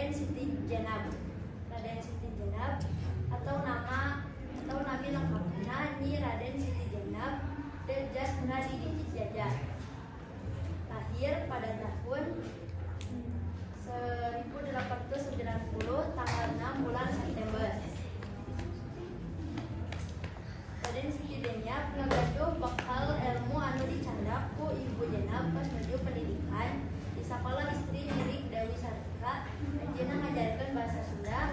Raden Siti Jenab. Raden Siti Jenab atau nama atau nami lengkapna Nyi Raden Siti Jenab Derjat Radididjaja. Lahir pada tahun 1890 tanggal 6 bulan September. Raden Siti Jenab ngagaduh bekal ilmu anu dicandak ku Ibu Jenab pas nuju pendidikan di sekolah istri milik Dewi Sartika. Anjeunna ngajarkeun bahasa Sunda,